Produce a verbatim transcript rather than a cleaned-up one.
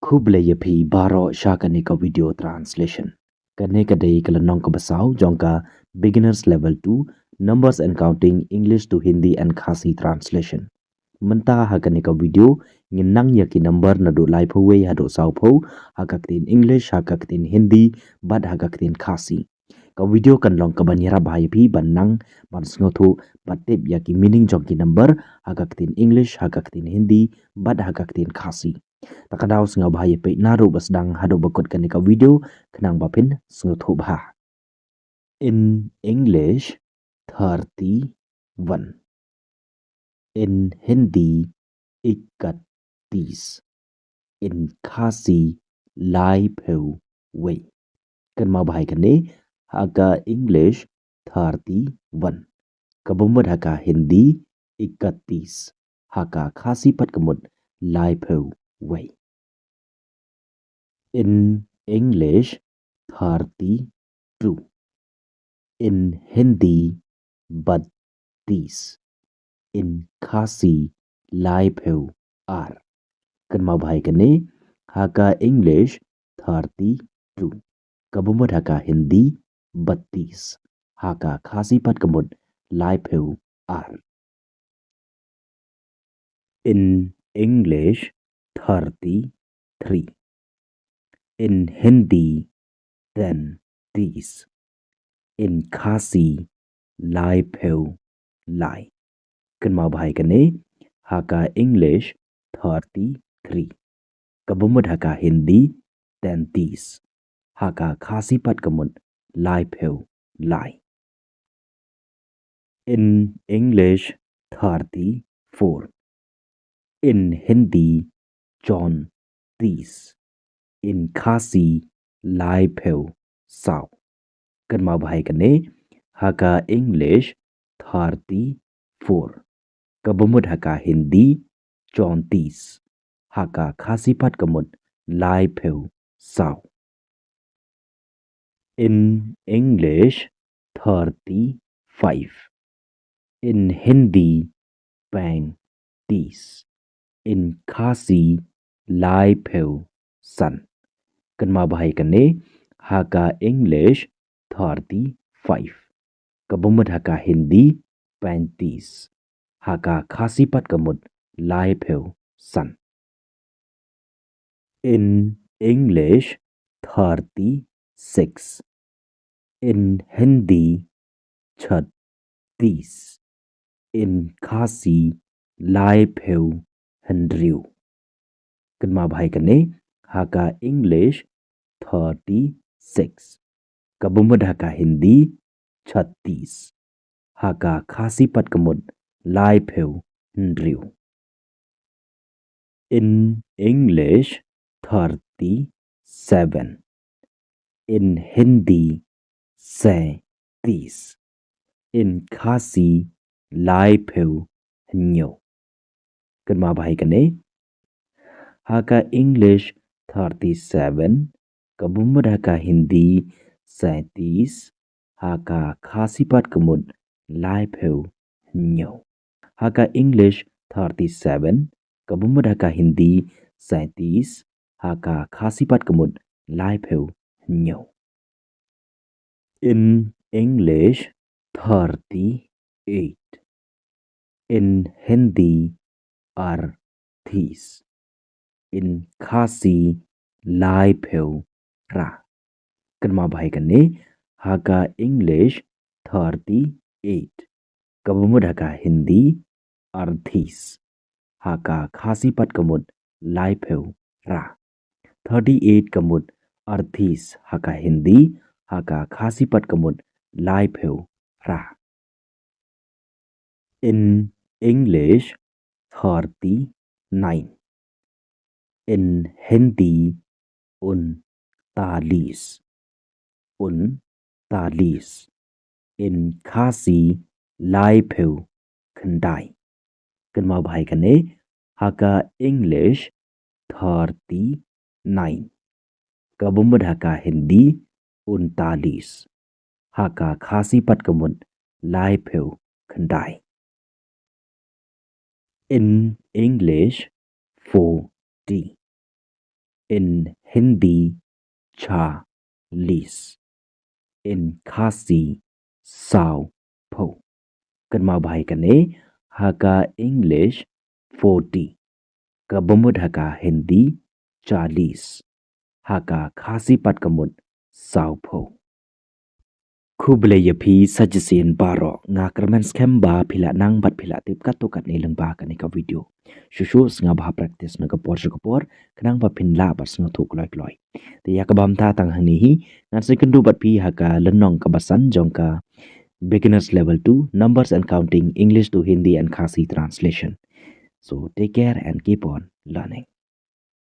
Khublei ïa phi baroh sha kane ka video translation. Kane ka dei ka lynnong kaba saw jong ka Beginners Level two, Numbers and Counting, English to Hindi and Khasi Translation. Mynta ha kane ka video ngin nang ïa ki number naduh laiphew wei haduh sawphew, ha ka ktien English, ha ka ktien Hindi, bad ha ka ktien Khasi. Ka video kan long kaban ïarap bha ïa phi ban nang ban sngewthuh bad tip ïa ki meaning jong ki number ha ka ktien English, ha ka ktien Hindi, bad ha ka ktien Khasi. Ta ka daw sngewbha ïa phi naduh ba sdang haduh ba kut kane ka video khnang ba phin sngewthuh bha. In English, thirty-one. In Hindi, ikat tis. In Khasi, laiphew wei. Kynmaw bha ïa kane, ha ka English, thirty-one. Kaba mut ha ka Hindi, ikat tis. Ha ka Khasi pat ka mut, laiphew wei. In English, thirty-two. In Hindi, battis. In Khasi, laiphew ar. Kynmaw bha ïa kane, ha ka English, thirty-two. Kaba mut ha ka Hindi, battis. Ha ka Khasi pat ka mut, laiphew ar. In English, thirty-three. In Hindi, tyntis. In Khasi, laiphew lai. Kynmaw bha ïa kane, ha ka English, thirty-three. Kaba mut ha ka Hindi, tyntis. Ha ka Khasi pat ka mut, laiphew lai. In English, thirty-four. In Hindi, jauntis. In Khasi, laiphew saw. Kynmaw bha ïa kane, ha ka English, thirty-four. Kaba mut ha ka Hindi, jauntis. Ha ka Khasi pat ka mut, laiphew saw. In English, thirty-five. In Hindi, paintis. In Khasi, laiphew san. Kynmaw bha ïa kane, ha ka English, thirty-five. Kaba mut ha ka Hindi, paintis. Ha ka Khasi pat ka mut, laiphew san. In English, thirty-six. In Hindi, chhattis. In Khasi, laiphew hynriew. Kynmaw bha ïa kane, ha ka English, thirty-six. Kaba mut ha ka Hindi, chhattis. Ha ka Khasi pat ka mut, laiphew hynriew. In English, thirty-seven. In Hindi, saitis. In Khasi, laiphew hynñiew. Kynmaw bha ïa kane, ha ka English, thirty-seven. Kaba mut ha ka Hindi, saitis. Ha ka Khasi pat ka mut, laiphew hynñiew. Ha ka English, thirty-seven. Kaba mut ha ka Hindi, saitis. Ha ka Khasi pat ka mut, laiphew hynñiew. In English, thirty-eight. In Hindi, artis. In Khasi, laiphew phra. Kynmaw bha ïa kane, ha ka English, thirty-eight. Kaba mut ha ka Hindi, artis. Ha ka Khasi pat ka mut, laiphew phra. Thirty-eight ka mut, artis ha ka Hindi. Ha ka Khasi pat ka mut, laiphew phra. In English, thirty-nine. In Hindi, untalis. Untalis. In Khasi, laiphew khyndai. Kynmaw bha ïa kane, ha ka English, thirty-nine. Kaba mut ha ka Hindi, untalis. Ha ka Khasi pat ka mut, laiphew khyndai. In English, forty. In Hindi, challis. In Khasi, sawphew. Kynmaw bha ïa kane, ha ka English, forty. Kaba mut ha ka Hindi, challis. Ha ka Khasi pat ka mut, sawphew. Khublei ïa phi sa shisien baroh, nga kyrmen skhem ba phi la nang bad phi la tip katto katne lyngba kane ka video. Shuh shuh sngap bha practice na ka por sha ka por, khnang ba phin lah bad sngewthuh kloi kloi. Te ïa kaba mynta tang hangne hi, ngan sa ïakynduh bad phi ha ka lynnong kaba san jong ka Beginners Level two, Numbers and Counting, English to Hindi and Khasi Translation. So take care and keep on learning.